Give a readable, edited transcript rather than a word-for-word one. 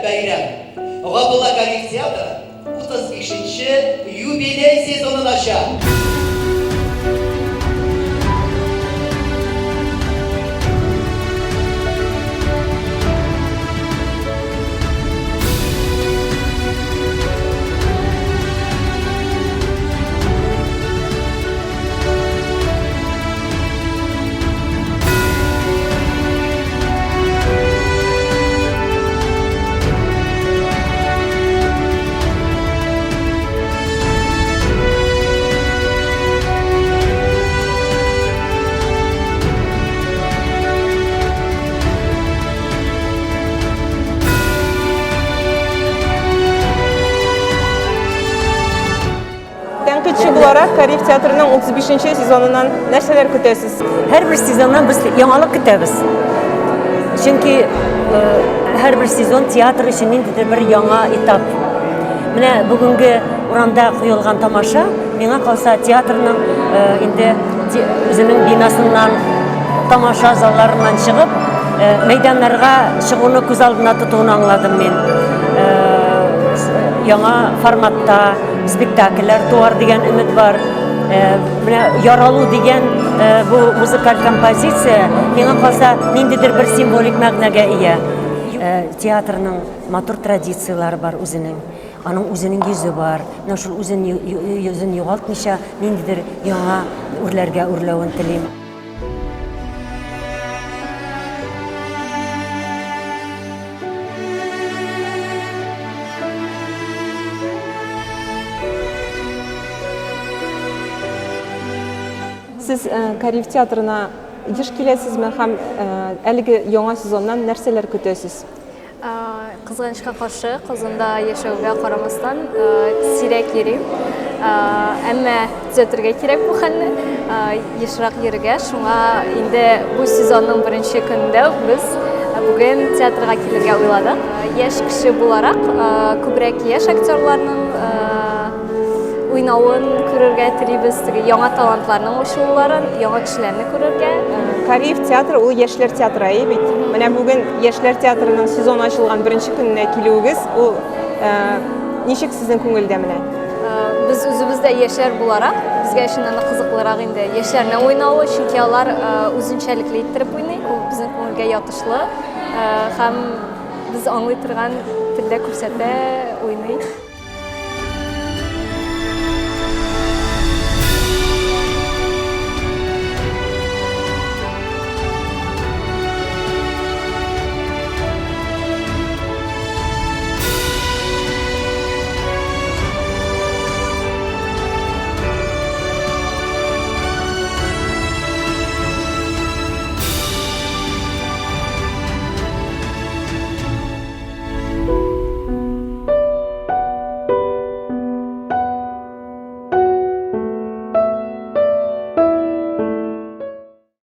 бәйрәм. Габдулла Кариев театры 35 нче юбилей сезонын ача. Тәнкыйтьче буларак, Кариев театрының 35 нче сезоныннан нәрсәләр көтәсез? Һәрбер сезоннан без яңалык көтәбез. Чөнки э, һәрбер сезон театр өчен ниндидер бер яңа этап. Менә бүгенге урамда куелган тамаша, миңа калса, театрның э, инде үзенең бинасыннан, тамаша залларыннан чыгып, э, мәйданнарга чыгуны күз алдына тотуын аңладым мин. Яңа форматта спектакльләр туар дигән өмет бар. Э, менә Яралу дигән э, бу музыкаль композиция миңа калса ниндидер бер символик мәгънәгә ия. Э, театрның матур традицияләре бар үзенең. Аның үзенең йөзе бар. Менә шул үзен йөзен югалтмыйча ниндидер яңа үрләргә үрләвен телим. Сез э, Кариев театрына еш киләсезме һәм э, әлеге яңа сезоннан нәрсәләр көтәсез? Кызганычка каршы, Казанда яшәүгә карамастан, сирәк йөрим. Әмма төзәтергә кирәк бу хәлне, ешрак йөрергә. Шуңа инде бу сезонның беренче көнендә үк без бүген театрга килергә уйладык. Яшь кеше буларак, күбрәк яшь актерларның уйнавын күрергә телибез, теге яңа талантларның ачылуларын, яңа кешеләрне күрергә. Кариев театры ул яшьләр театры, әйе бит? Менә бүген яшьләр театрының сезон ачылган беренче көненә килүегез, ул ничек сезнең күңелдә менә? Без үзебез дә яшьләр буларак, безгә чыннан да кызыклырак инде яшьләрнең уйнавы, чөнки алар үзенчәлекле иттереп уйный, ул безнең күңелгә ятышлы һәм без аңлый торган телдә күрсәтә, уйный.